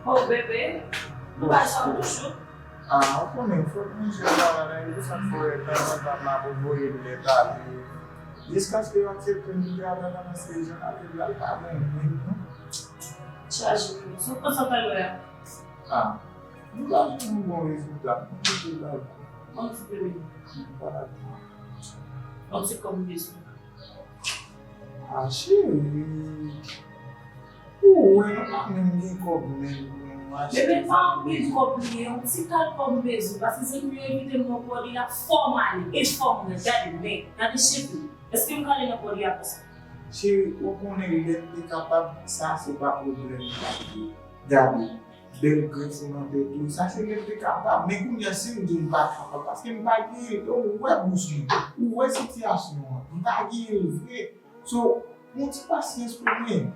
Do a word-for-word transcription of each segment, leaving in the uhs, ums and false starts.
Oh, bebe, nou pa janm toujou. Ah, ou konnen, fòk manje la, la, e pou sa k fè, tanzantan, m ap voye m lèt ale. Jiskaske yo aksepte m pou travay nan se jan ap viv la, l pa bon menm, non. Chaje, bebe. Sou konsa pral wè a. Ah, nou pa jwenn yon bon rezilta. Nou mete l la. Yon ti bebe. Yon ti kòb bezwen. Ah, cheri. Ou wè, nou pa menm gen kòb menm pou nou achte. Bebe, pa anpil kòb li ye, yon ti kal kòb m bezwen, paske zanmi m yo envite m nan pwòl li a, fò m ale, e fò m rete. Gade men, gade cheve. Èske m ka ale nan pwòl li a konsa? Cheri, ou konnen lè m te kapab, sa se pa pwoblèm m t ap di. Gade. Bèl grèf ou nan tèt ou. Sa se lè m te kapab. Men kounye a, si m di w m pa kapab, paske m pa genyen l. Ou wè bouch mwen. Ou wè sitiyasyon an. M pa genyen l vre. So, yon ti pasyans pou mwen.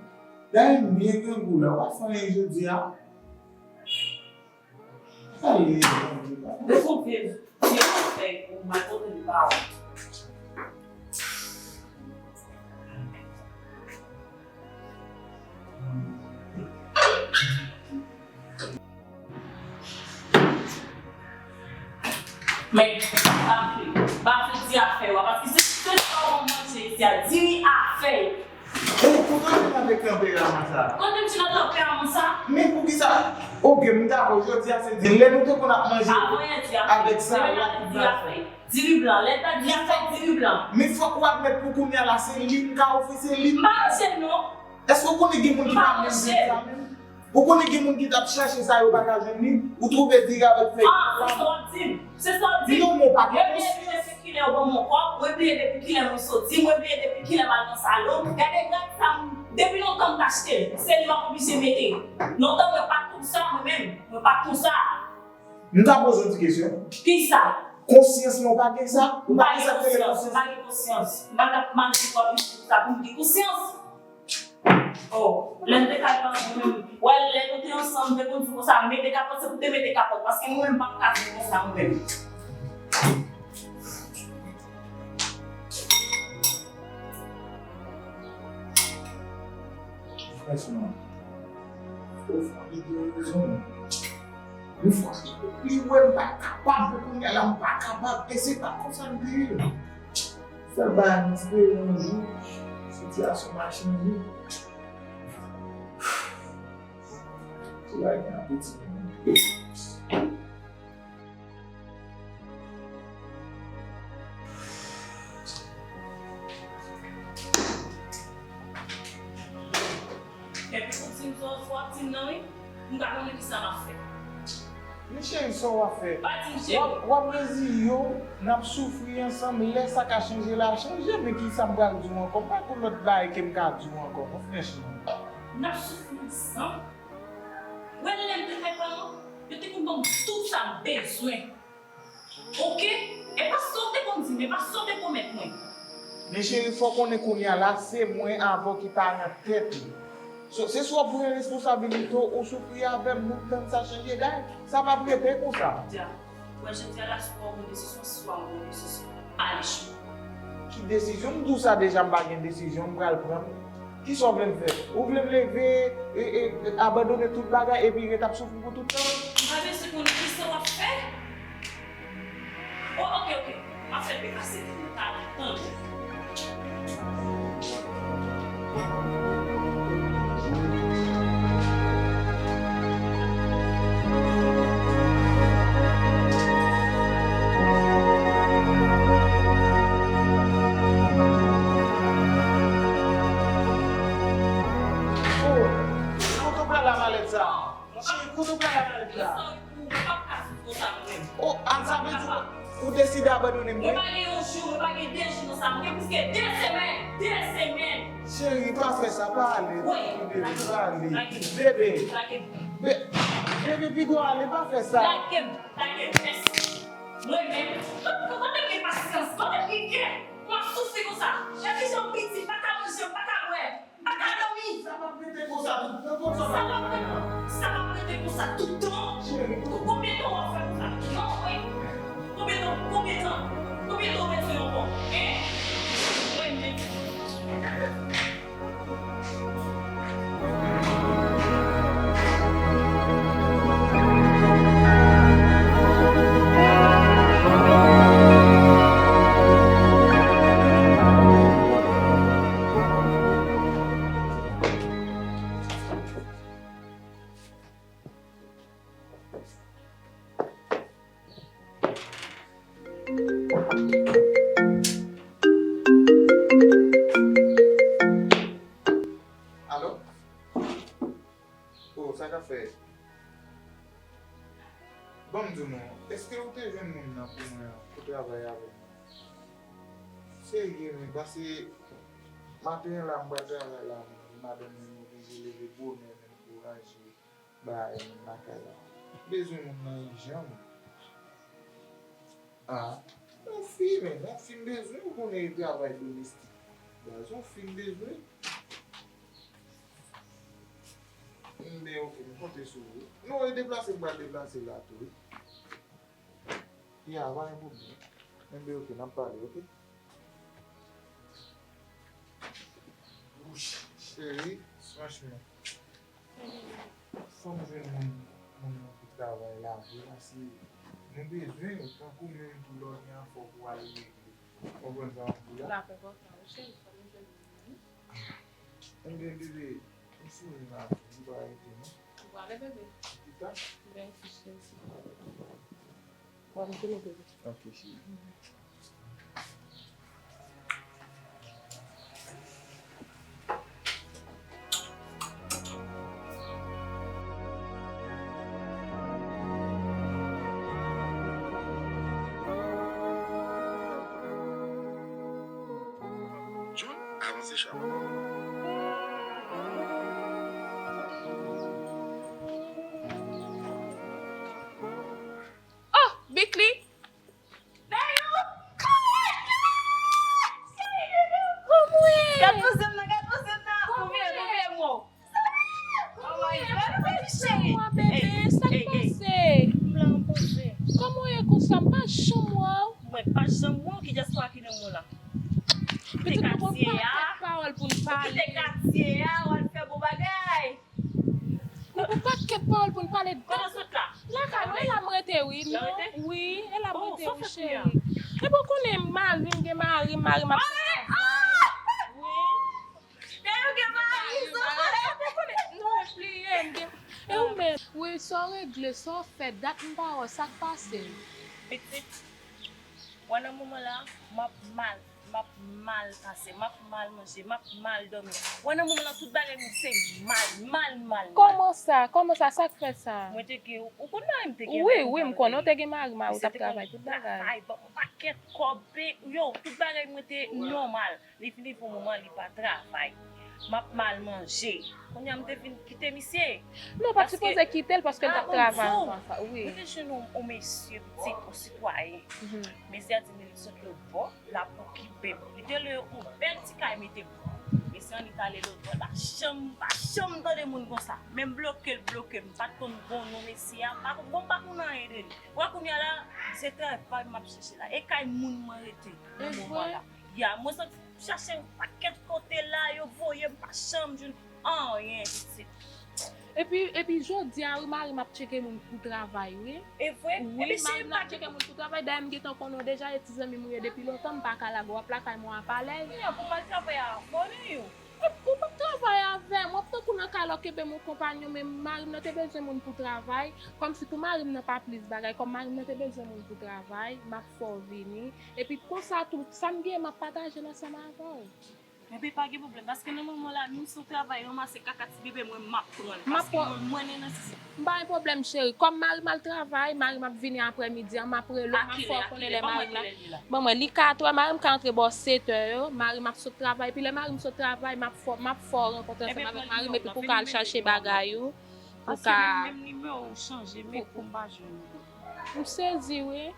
Dayè, m byen grangou la. W ap fè anyen jodi a. Ale, Bondye, papa. Depi w vye, vye fèy pou mwen, kote m ba w. Men, bafle, bafle di afè w, paske se, se sa w manje isi a, diri afè. Ou, ou konnen avèk tanperaman sa. Kote m di nan tanperaman sa? Men poukisa? Oke, m dakò, jodi a se di, lè nou te konn ap manje avanyè di afè, avèk sa, demen maten di afè. Diri blan, lè ta di afè, diri blan. Men fòk ou admèt pou kounye a la, se li m ka ofri, se li m. M pa manje non. Èske ou konnen gen moun ki pa menm jwenn sa menm? Ou konnen gen moun ki t ap chache sa yo pa ka jwenn li? Ou twouve diri avèk fèy. Ah, se sa w ap di m. Se sa w ap di m. Non, men ou pa gen konsyans. Mwen bliye depi kilè yo ban m yon kòb, mwen bliye depi kilè mwen soti, mwen bliye depi kilè m al nan salon. Gade rad sa m, depi lontan m t achte l. Se li m ap oblije mete. Lontan mwen pa t konsa, mwen menm. Mwen pa t konsa. M ta poze yon ti kesyon. Kisa? Konsyans lan, ou pa gen sa? Ou pa gen sa k rele konsyans? M pa gen konsyans. M pa t ap manje twòp piti pou sa pou m gen konsyans. Oh, lè n te ka al pran mwen menm. Wè, lè nou te ansanm, m te konn di konsa, mete kapòt, se pou te mete kapòt, paske mwen menm m p ap ka viv konsa mwen menm. Franchman, ou fè li gen rezon. Li fò, li wè m pa kapab, pou kounye a la m pa kapab, e se pa konsa m te ye. Sèl bagay m espere yon jou, sitiyasyon m a chanje. Pou la gen apeti. Epi ou di m sa w ap di m nan wi, m pa konnen kisa m ap fè. Men cheri, sa w ap fè? Pa di m cheri. W ap, w ap reziye w, n ap soufri ansanm, lè sa ka chanje la, chanje, men kisa m pral di w ankò? M pa konn lòt bagay ke m ka di w ankò, non, franchman. N ap soufri ansanm? Wè lè m te fè pa m, yo te konn ban m tout sa m bezwen. Oke? E pa sa w te konn di m, e pa sa w te pwomèt mwen. Men cheri, fò w konnen kounye a la, se mwen avè w ki paran tèt ou. So, se swa w pran responsabilite w, ou soufri avè m, nou tann sa chanje. Dayè, sa p ap rete konsa. Dja, wè jodi a la, swa w pran desizyon, swa m pran desizyon. Ale chou. Ki desizyon? M di w sa deja, m pa gen desizyon, m pral pran. Kisa w vle m fè? Ou vle m leve, e, e, abandone tout bagay epi ret ap soufri pou tout tan? M pa bezwen konnen kisa w ap fè. Oh, oke, oke. M ap fè l pase pou mwen. Tande. Oh, kote w pral la malèt sa? Cheri, kote w pral la malèt sa? Oh, an sa vle di ou deside abandone m, wi? Mwen pa gen yon jou, mwen pa gen de jou nan sa. Mwen gen plis ke de semèn. De semèn. Cheri, pa fè sa, pa ale. Wi. Bebe, pa ale. Lage m. Bebe. Lage m. Be-, bebe, piga w ale, pa fè sa. Lage m. Lage m. Mèsi. Mwen menm, kote m gen pasyans? Kote m gen kè? Mwen ap soufri konsa. Gade jan m piti, m pa ka manje, m pa ka bwè. M pa ka dòmi. Sa p ap rete konsa tout tan, konsa. Sa p ap rete, sa p ap rete konsa tout tan. Cheri. Konbyen tan w ap fè konsa? Non, wi. Konbyen tan, konbyen tan, konbyen tan w bezwen ankò? Hein? Mwen menm. Di nou, èske ou te jwenn moun nan pou mwen an, pou travay avè m nan? Serye, men, paske maten an la, m pral travay la, men madanm mwen oblije leve bonè, men pou ranje bagay lakay la. M bezwen moun nan ijan, men. Ah, yon fi, men, yon fi m bezwen, ou konnen e travay domestik. Baz, yon fi m bezwen. Men, ok, m konte sou ou. Non, e deplase, m pral deplase la tou, wi. Ya, pa gen pwoblèm. Enben, ok, n ap pale, ok? Cheri, franchman, fò m jwenn moun, moun nan pou travay la vre, paske nou bezwen yo, tankou menm tou lè w gen afè w pou al regle. W konprann sa m di w la? L ap enpòtan, wi, cheri, fò nou jwenn moun nan, wi. Enben, bebe, m sou wout la, m pa rete, non. Ou prale, bebe? Pita? Mèsi, cheri. Bon, m tounen, bebe. Ok, cheri. John, avanse, Chama. Oh, Bikli! Dayou! Kòman w ye? Gad poze m nan, gad poze m nan. Kòman w ye? Kòman w ye? Sa va? Kòman w ye? Gad poze m, cheri. Sa k pase? M la, m poze. Kòman w ye konsa? M pa janm wè w. Mwen pa janm wè w? Ki dyaswa ki nan men w la? Pitit, nou gon pakèt pawòl pou n pale. Ou kite katye a, w al fè bon bagay. Nou gon pakèt pawòl pou n pale. Kote w sot la? Lakay mwen, la m rete, wi. Non? Wi, e la m rete, wi, cheri. Epi w konnen mari m gen mari m, mari m ap travay. Wi. Dayou gen mari, sa fè. Non, bliye, m gen. E ou menm? Wi, sa w regle, sa w fè, dat m pa wè, sa k pase? Pitit, wè nan moman la, m ap mal, m ap mal pase, m ap mal manje, m ap mal dòmi. Wè nan moman la, tout bagay mwen se mal, mal, mal, mal. Kòman sa? Kòman sa? Sa k fè sa? Mwen te gen, ou konn mari m te gen. Wi, wi, m konnen w te gen mari, mari w t ap travay, tout bagay. Travay, ban m pakèt kòb, yo, tout bagay mwen te nòmal. Li vin rive yon moman, li pa travay. M ap mal manje. Kounye a, m te vin kite misye. Non, w pa t sipoze kite l paske l t ap travay anvan sa. Wi. Mwen te jwenn yon, yon mesye pitit, yon sitwayen. Mesye a di m li sot lòtbò, l ap okipe m. Li te lwe yon bèl ti kay mete m. Mesye an, li t ale lòtbò, l pa janm, pa janm tande moun konsa. Menm bloke l bloke m, m pa t konn bon non mesye a, m pa konn, bon, m pa konn anyen de li. Wè kounye a la, se travay m ap chèche la. E kay moun mwen rete nan moman la. Ya, mwen sot chache yon pakèt kote la, yo voye m pa janm jwenn anyen, pitit. Epi, epi jodi a, wi, mari m ap tcheke moun pou travay, wi. E vre? Wi, mari m ap tcheke moun pou travay. Dayè, m gentan konnen w deja, e ti zanmi m ou ye depi lontan, m pa ka lage w ap lakay mwen ap alèz. Kounye a pou m al travay avè w, non, yo? Ou p ap travay avè m, w ap tankou nan kay la w kenbe m yon konpayòn, men mari m nan te bezwen moun pou travay, kòmsi pou mari m nan pa plis bagay, kòm mari m nan te bezwen moun pou travay, m ap fè w vini, epi konsa tou, sa m genyen m ap pataje l ansanm avè w. Enben pa gen pwoblèm, paske nan moman la, menm si w travay ranmase kaka ti bebe mwen, m ap pran l, paske mwen, mwen nensansi. M pa gen pwoblèm, cheri. Kòm mari m al travay, mari m ap vini aprèmidi an, m ap rele w, m ap fè w konnen lè mari m la. Ban mwen, li katrè, mari m ka antre bò setè yo, mari m ap sot travay, epi lè mari m sot travay, m ap fè w, m ap fè w rankontre ansanm avèk mari m, epi pou w ka al chache bagay ou, pou w ka. Paske menm, menm nimewo w chanje, men kou m pa jwenn ou. M sezi, wi.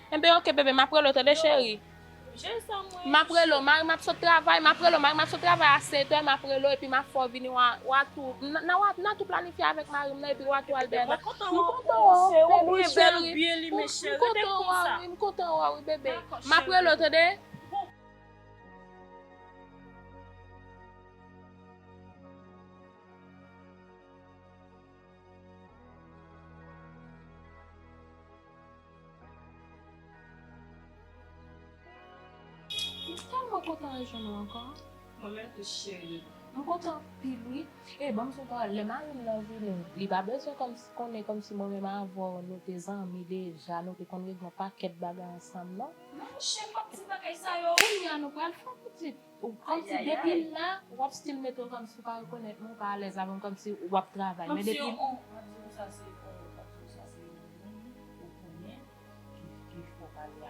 Enben, oke, bebe, m ap rele w, tande, cheri. M ap rele w, mari m ap sot travay, m ap rele w, mari m ap sot travay a setè, m ap rele w, epi m ap fè w vini, w a, w a tou, n a, n a, w a, n a tou planifye avèk mari m nan, epi w a tou al Bèna. M kontan wè w, cheri, m kontan wè w, wi, m kontan wè w, wi, bebe. M ap rele w, tande. M tèlman kontan rejwenn ou ankò. Mwen menm tou, cheri. M kontan anpil, wi. E ban m di w yon pawòl, lè mari m nan vini, li pa bezwen kòmsi, konnen kòmsi mwen menm avè w, nou te zanmi deja, nou te konn regle yon pakèt bagay ansanm, non. Non, monchè, pa di bagay sa yo. Kounye a, nou pral fè yon pitit. Ou kòmsi depi la, w ap still mete w kòmsi w pa rekonèt mwen, w pa alèz avè m, kòmsi w ap travay. Men depi. Kòmsi yon, yon, m ap di w sa se yon, m ap di w sa se yon moun, ou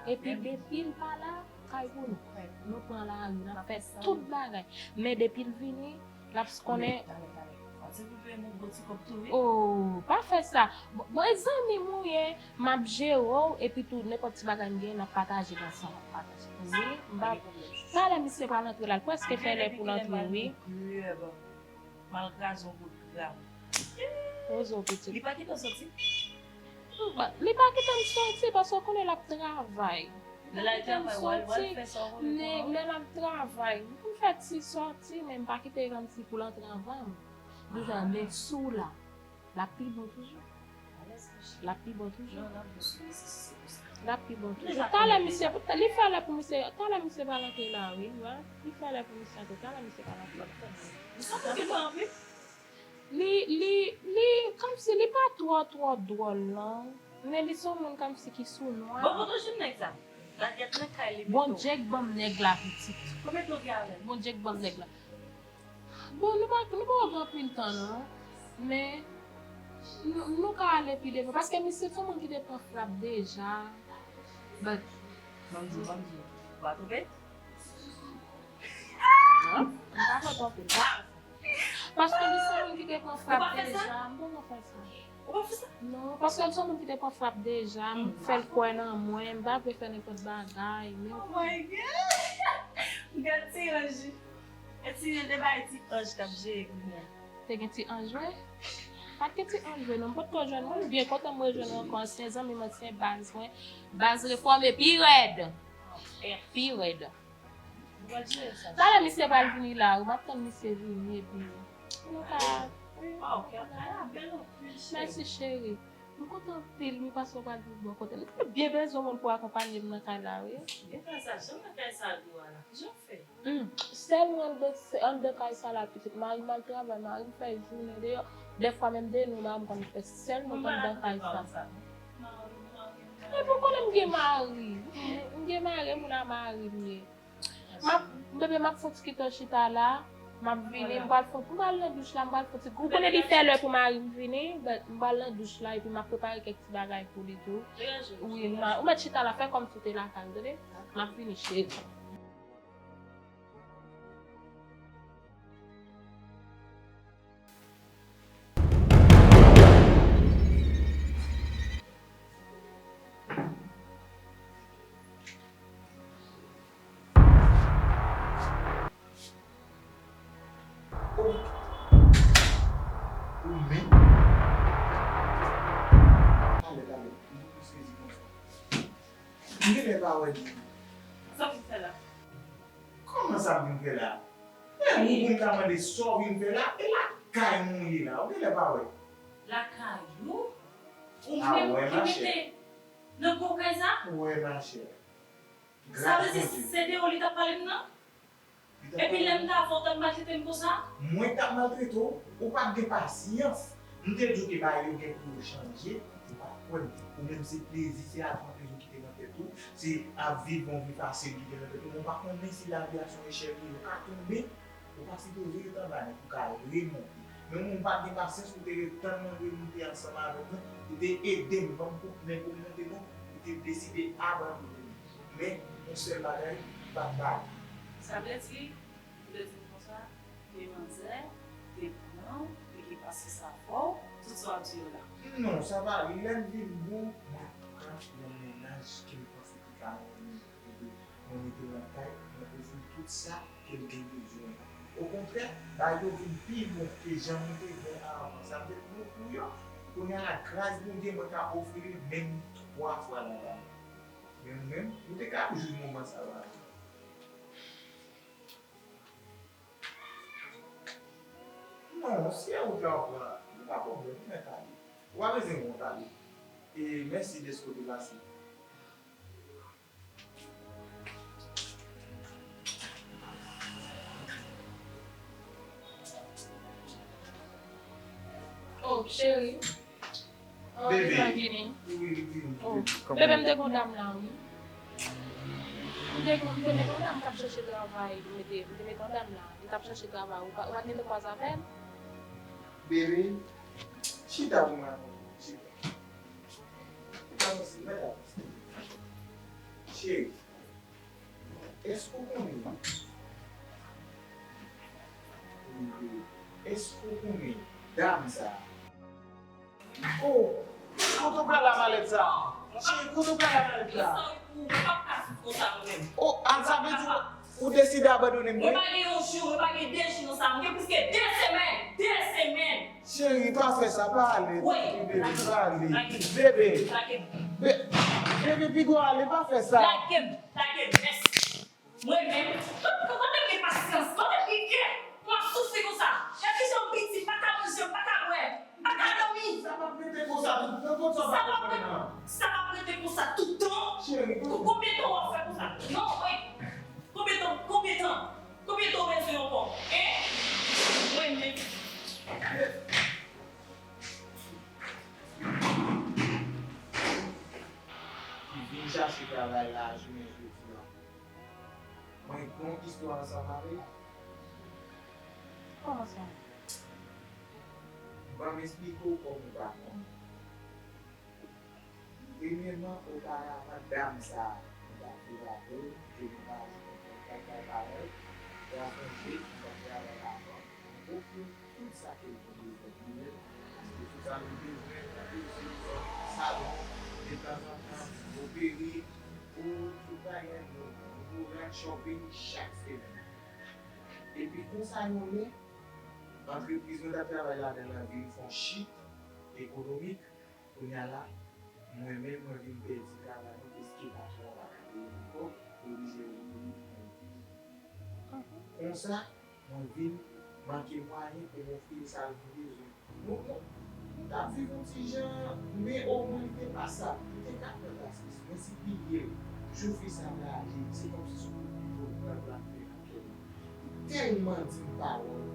Epi depi l pa la, kay pou nou. Nou pran lari, n ap fè tout bagay. Men depi l vini, l ap konnen. Talè, talè, talè. An ti pil peye m yon bon ti kòb tou, wi. Oh, pa fè sa. Bon, bon, e zanmi m ou ye, m ap jere w, epi tou, nenpòt ti bagay m gen, n ap pataje l ansanm. Wi, m pa. Talè misye pral antre la, l prèske fè lè pou l antre, wi. M al kraze yon bout gram. Poze w, pitit. Li pa kite w soti? Li pa kite m soti, paske w konnen l ap travay. Lè l al travay, w al, w al fè sa w konnen. Lè l ap travay, m konn fè ti sòti, men m pa kite l rann ti pou l antre anvan m. Toujou, men sou la. L ap pi bon toujou. L ap pi bon toujou. L ap pi bon toujou. Talè misye, li fè lè pou misye, talè misye pral antre la, wi, wi. Li fè lè pou misye antre, talè misye pral antre. Li, li, li, kòmsi li pa twò, twò dwòl, non. Men li se yon moun kòmsi ki sou nwa. Bon, kote w jwenn nèg sa? Lagèt nan kay li pito. Bondye k ban m nèg la, pitit. Konbyen tan w gen avè l? Bondye k ban m nèg la. Bon, nou pa, nou pa wè gen anpil tan, non. Men, nou, nou ka ale pi devan. Paske misye se yon moun ki te pran frap deja. But, ban m di w, ban m di w. Ou pa twonpe? Non, m pa twonpe. Paske li se yon moun ki te pran frap deja. M pa fè sa. Ou pa fè sa? Non, paske l se yon moun ki te pran frap deja. M fè l kwè nan mwen. M pa vle fè nenpòt bagay. Men. Oh my God! Gad ti anj. E ti, de bay ti anj k ap jere kounye a. Te gen ti anj, wi. Pa t gen ti anj, wi, non. M potko jwenn mwen. M byen kontan m rejwenn ankò ansyen zanmi m, ansyen baz mwen. Baz refòme pi rèd. Pi rèd. Talè misye pral vini la, wi, m ap tann misye vini epi nou ka. Mèsi, cheri. M kontan anpil, wi, paske w pral viv bò kote m. Mwen byen bezwen moun pou akonpaye m nan kay la, wi. Epa sa, jan nan kay sa dou a la, kijan w fè? Hmm. Sèl mwen anndan, anndan kay sa la, pitit. Mari m al travay, mari m fè jounen deyò. Dèfwa menm de nou, mari m konn fè sèl mwen anndan kay sa. Epi w konnen m gen mari. M gen mari, moun a mari m ye. M ap, bebe, m ap fon ti kite w chita la. M ap vini, m pral fon, m pral nan douch la, m pral fon ti. Ou konnen li fè lè pou mari m vini, but m pral nan douch la, epi m ap prepare kèk ti bagay pou li tou. Wi, ou mèt chita la, fè kòmsi w te lakay ou, tande? M ap vini, cheri. Oh. Ou menm? Talè, talè. M poko sezi konsa. M genlè pa wè li. Sa w vin fè la? Kòman sa m vin fè la? Men ou konn ka mande sa w vin fè la? E lakay mwen ye la. Ou genlè pa wè. Lakay ou? Ou menm ki mete nan gwo kay sa? Ou wè, machè. Sa vle di se de ou li t ap pale m nan? Epi lè m ta fè w, w t ap maltrete m konsa? Mwen k t ap maltrete w? Ou pa t gen pasyans. M te di w ke bagay yo gen pou yo chanje, ou pa t kwè m. Ou menm se plezi, se advantaj ou kite nan tèt ou, se ap viv yon vi fasil kite nan tèt ou. Men w pa konnen si lavi a se yon echèl ke ou ka tonbe, ou pa sipoze ret anba nèt, ou ka remonte. Men ou menm ou pa t gen pasyans, ou te ret tann mwen remonte ansanm avèk mwen, ou te ede m, ban m kout men pou m monte non, ou te deside abandone m. Men, yon sèl bagay, ou pa t ba m. Sa vle di, ou vle di m konsa, ke manzè te pran w, e ki pase sa fè w, tout sa w ap di yo la? Non, sa pa vre. Lè m vin bon, mwen pran yon mennaj ke m panse ki ka renmen m. Epi, mwen mete l nan kay, mwen ofri l tout sa ke l gen bezwen. Okontrè, bagay yo vin pi bon ke jan mwen te bon avan. Sa vle di mwen pou yo, kounye a la, gras Bondye, mwen ka ofri l menm twa fwa nan lane. Men ou menm, ou te ka jwi moman sa yo avan. Non, si e wout la w pran, li pa pwoblèm, ou mèt ale. Ou pa bezwen wont ale. E mèsi dèske w te pase. Oh, cheri. Oh, li pa vini. Wi, li vini. Oh, bebe, m te gen yon dam la, wi. M te gen, m te mete yon dam k ap chèche travay, m mete, m te mete yon dam la. Li t ap chèche travay, ou pa, ou pa t gen de kwaze avè l? Bebe, chita pou mwen ankò, chita. Chita, mèsi, mèt avanse. Cheri, èske w konnen? Èske w konnen dam sa a? Oh, kote w pral a malèt sa? Cheri, kote w pral a malèt sa? Mwen p ap ka viv konsa mwen menm. Oh, an sa vle di ou, ou deside abandone m vre? Mwen pa gen yon jou, mwen pa gen de jou nan sa. Mwen gen plis ke de semèn. De semèn. Cheri, pa fè sa, pa ale. Wi, bebe, lage m, pa ale. Lage m. Bebe. Lage m. Be-, bebe, piga w ale, pa fè sa. Lage m, lage m, mèsi. Mwen menm, kote m gen pasyans, kote m gen kè pou m ap soufri konsa? Gade kijan m piti, m pa ka manje, m pa ka bwè, m pa ka dòmi. Sa p ap rete konsa tout tan, kot sa w pa konprann nan? Sa p ap rete konsa tout tan? Cheri, pou konbyen tan w ap fè konsa? Non, wi. Konbyen tan, konbyen tan, konbyen tan w bezwen ankò? Hein? Mwen menm. Ki vin chache travay la jounen jodi a. Mwen gen yon istwa ansanm avè l. Kòman sa? Ban m esplike w kòm ou pa konnen. Premyèman, oparavan, dam sa a, mwen t ap viv avè l, ke nou pa janm konn kontak avè l, gason je, mwen t ap travay avan, mwen ofri l tout sa ke l te bezwen pou li, paske tout sa li bezwen, tankou se salon, detanzantan, opere, pou tout bagay, nou, nou rad shopping chak semèn. Epi konsa yon lè, antrepriz mwen t ap travay ladan l lan vin fè yon chit ekonomik, kounye a la, mwen menm, mwen vin pèdi travay mwen, piske patwon an pa ka peye m ankò, li oblije retire mwen. Konsa, mwen vin manke mwayen pou m ofri l sa l vin bezwen. Nou, nou, nou t ap viv yon ti jan, men omwen li te pasab, li te ka pran gras li sou mwen, si pliye l, jou fi sa prale, se kòmsi se yon kout pito l pran l lakay. Tèlman di m pawòl.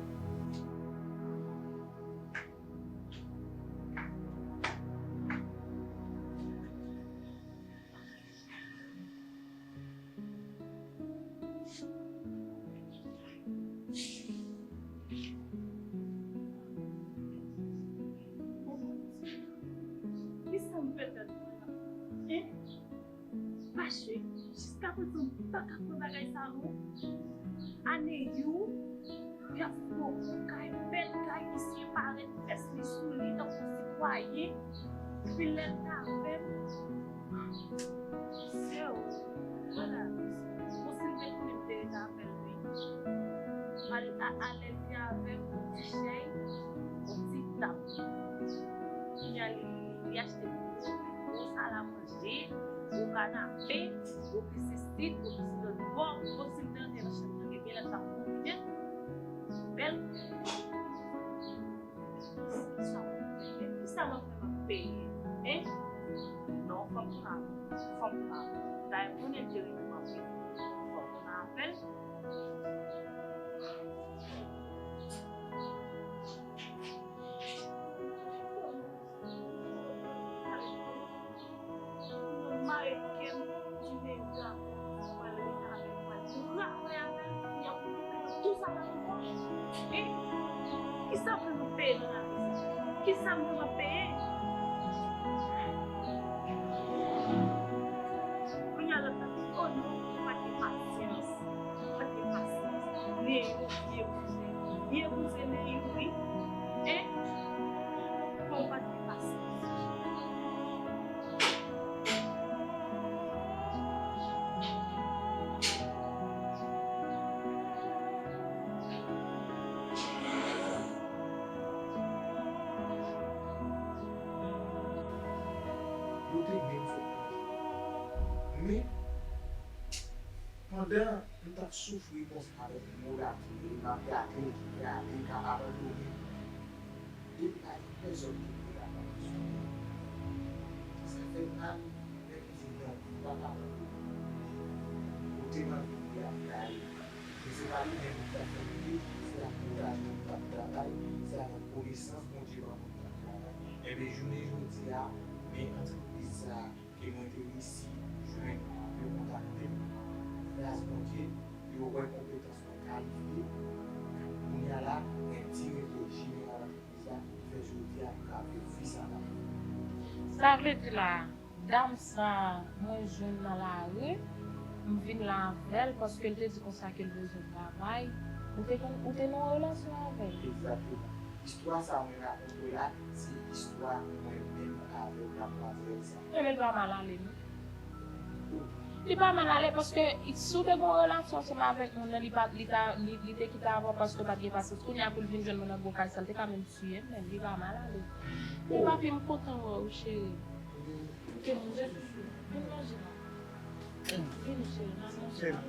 Kisa m fè tèt mwen la? Hein? Fache, jiskaprezan m pa ka kwè bagay sa non. Ane yo, y ap fè yon kay, bèl kay, misye parèt, fès li sou li tankou sitwayen. Epi lè l t avè m, sè w, wala, bon, si l te konnen m te rete avè l wi. Al-, a, alè l te avè m, yon ti chèz, yon ti tab. Kounye a, li, li achte gwo, gwo sal a manje, gwo kanape, gwo pisisit, gwo pisisit bò, gwo siltante nan chanm nan, gen lè sa pou byen bèl. Sa m ap fè, kisa m ap fè m ap peye, hein? Non, fò m tounen avè l, fò m tounen avè l. Dayè m konnen l te renmen m anpil, fò m tounen avè l. Mwen mare kè m, di men yo dakò, mwen pral rete avè l, mwen pral travay avè l, kounye a pou mwen peye tout sa nan tout pòch. E kisa pou nou peye nan lavi sa? Kisa m pou mwen peye? Kounye a lòt la di, oh non, ou pa t gen pasyans. Ou pa t gen pasyans. Men yon vye bouzen. Vye bouzen men yon wi. Hein? Bon, ou pa t gen pasyans. Yo te menm fè pwojè. Men, pandan m t ap soufri konsa avèk mo lakle, m ap gade l ki prale, k ap abandone m, e pa gen pèsòn ki te kapab sove m. Sa fè m mal, men m di non, m pa kapab. Kote m anvi ye a, m prale. Men se pa li menm ki t ap fè m viv, se ak kouraj mwen ki t ap travay, se avèk konesans Bondye ban mwen ki t ap travay. Enben, jounen jodi a, men antrepriz sa a ke mwen te resi jwenn, yo kontakte m. Gras Bondye, yo wè konpetans mwen, kalifye. Kounye a la, mwen direktè jeneral antrepriz la, ki fè jodi a, yo ka ofri sa la. Sa vle di la, Dam sa, mwen jwenn nan lari, m vin la avè l paske l te di konsa ke l bezwen travay. Ou te konn, ou te nan yon relasyon avè l? Egzakteman. Istwa sa mwen rakonte w la, se istwa mwen menm avèk demwazèl sa. Ebyen, l pa mal ale, non. Li pa mal ale paske si w te gen yon relasyon ansanm avèk moun nan, li pa, li ta, li, li te kite avan paske w pa t gen pasyans. Kounye a pou l vin jwenn mwen nan bon kay sa, l te ka menm tiye m, men li pa mal ale. Men papi, m kontan wè w, cheri. Ok, mon Dieu, chouchou. Vin manje la. Vin, cheri, n al manje la.